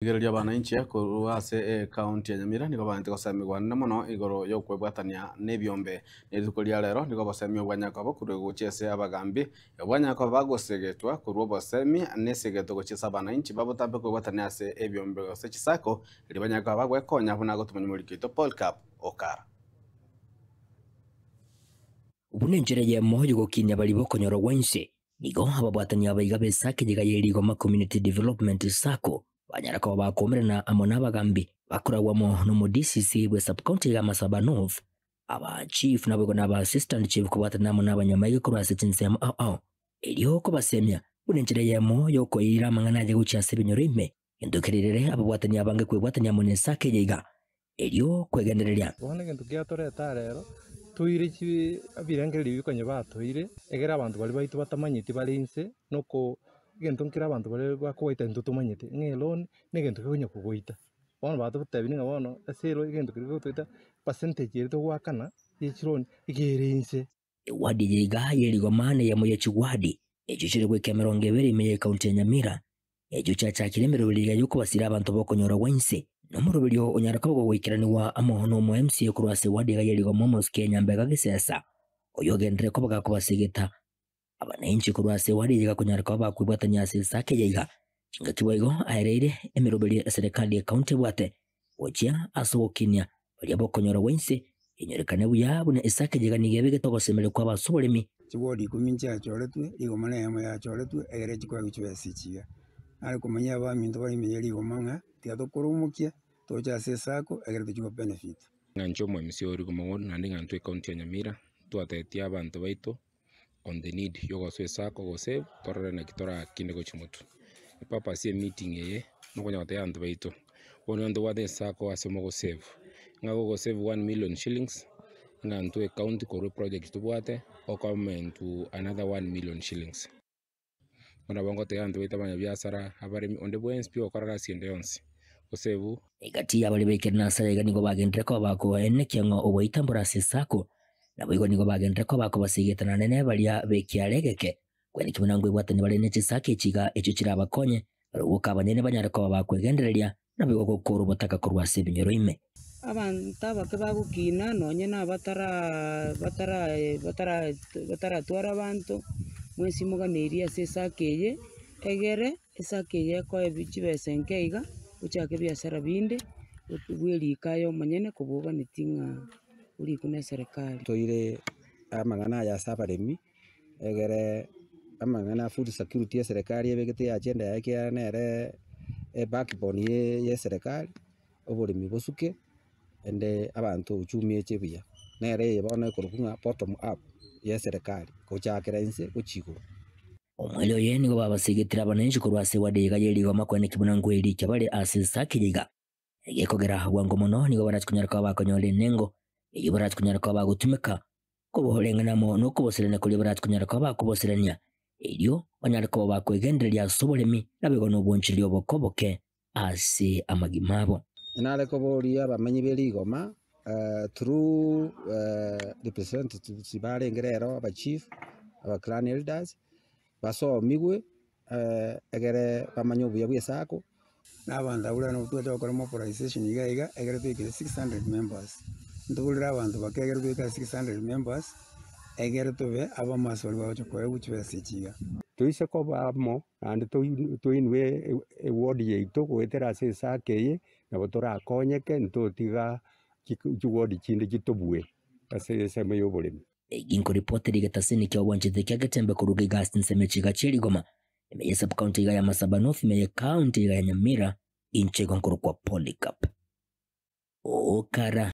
Rigereria abananchi korwa ase ecounty ya Nyamira nigo baanchete gosemigwa nene mono igoro y'okwebwatania n'ebiombe. Na rituko ria rero nigo obosemi obwa koba korwa gochia ase abagambi bwanya koba bagosegetwa korwa obosemi na esegeto gochia ase abananchi babotambe kwebwatania ase ebiombe gose chisacco erio banyare koba bagwekonya buna agotomanya omoriki oito Paul Cap Okara. Buna enchera eyemo y'ogokinia baria bokonyora gwa inse, nigo ababwatani abaiga b'esacco eyeiga ye Rigoma Community Development Sacco banyara koba bakomerana amo na abagambi bakoragwa amo na omo DCC bwe sub-county ya Masaba North, aba chief naboigo na aba assistant chief kobwatana amo na abanyamaiga korwa ase chinsemo ao ao erio kobasemia buna enchera eyemo y'okoirira amang'ana aye gochia ase ebinyoro ime gento kererere ababwatani abange kwebwatania amo na esacco eyeiga erio kwegendereria. Bono egento giatoreta rero, toire chi ebirengererio bikonye batoire, egere abanto baria baito batamanyeti bare inse, noko egento nkere abanto baria bakogoita intwe tomanyete, ng'a eloan na egento kegonya kogoita. Bono batotebirie ng'a bono ase eloan egento keria kegotoita, percentage eria togoakana ya chiloan iga ere inse. Ewadi eye iga ye Rigoma neyemo ye chiwadi echio chire goika 20 ime ye ekaunti ya Nyamira echio chiachakire emeroberio iga yokobasira abanto bokonyora gwa inse na omoroberio onyara koba gogoikeraniwa amo na omo MCA korwa ase ewadi iga ye Rigoma omosike Nyambega Gisesa oyo ogenderere koba gakobasegeta abananchi korwa ase ewadi eye gakonyara koba bakwebwatania ase esacco eye iga chingaki boigo aereire emeroberio eserikali ekaunti ebwate gochia ase ogokinia baria bokonyora gwa inse enyorekane buya buna esacco eye iga nigo ebegete ogosemeria kwa abase oboremi. Chiwodi 10 nchiachoretwe, Rigoma na eyemo yachoretwe, egere chikoegwa chibesa echi iga. Nare komanyia abaminto bare ime ya Rigoma ng'a tiga tokoromokia, toche ase esacco egere tochie go benefit. Ng'a inche omo MCA o Rigoma ward naende ng'a intwe ecounty ya Nyamira, twatebetie abanto baito on the need ya ogosoa esacco gose torore naki torakine gochia motwe. Epurpose ya emeeting eye, nokonya gotebia abanto baito, bono onye tobwate esacco ase mogosave, ng'a gogosave 1 million shillings, ng'a intwe ecounty korwa eproject tobwate, okomentwa another 1 million shillings. Bono nabo ngotebia abanto baito abanyabiasara, abaremi, onde bwensi pi ogokora gasi ende yonsi, gosave. Egati y'abaria baikire na ase aiga nigo bagenderere koba bakoenekia ng'a ogoitambora ase esacco naboigo nigo bagenderere koba bakobasegeta naende baria b'ekiare egeke kweneki buna nkoebwatania bare ne chisacco echi iga echio chirabakonye barobwo abanyene banyare koba bakwegendereria naboigo gokora obotaka korwa ase ebinyoro ime. Abanto abake bagokina nonye na batara batara batara bataratwara abanto, mwensi moganeirie ase esacco eye, egere esacco eye ekoe chibesa nke iga, ochake ebiasara binde, bwerike aye omonyene koboganeti ng'a orikwe na eserekari. Toire amang'ana aya ase abaremi, egere amang'ana a food security eserekari ebegete eagenda yaye ekiagera nere ebackbone ya eserekari, oboremi bosuke, ende abanto uchumi eche buya. Nere eye bono ekorokwa ng'a bottom up ya eserekari, gochakera inse gochia igoro. Omweri oye nigo babasegetire abananchi korwa ase wadi iga ye Rigoma kweneki buna nkoerikia bare ase esacco eye iga egekogera bwango mono nigo barachi konyara koba bakonyora enengo eywo barachi konyara koba bagotumeka koboreng'ana amo na okoboserania koria barachi konyara koba bakoboserania erio banyare koba bakwegendereria ase oboremi naboigo na obonchereria obokoboke ase amagima abo. Nare koboria abamenyi ba Rigoma through representatives barenge rero aba chief, aba clan elders, basomigwe egere bamanye obuya bwa esacco. Na abanto abwo rero nabo twacha gokora mobilization iga iga, egere toikere 600 members. Ntoborere abanto bake egere toike ase 600 members, egere tobe abamasi baria bagocha koegwa chibesa echi iga. Toise koba amo naende toinwe eward yaito goetera ase esacco eye, nabo torakonyeke ntotiga chiward chinde chitobue ase ensemo ya oboremi. Ginkoripotera egetaseni kia obwanchete kia Getembe koruga iga ase ensemo echiga chia Rigoma ime ye sub-county iga ya Masaba North ime ye county iga ya Nyamira inche igo nkorokwa Polycarp Okara.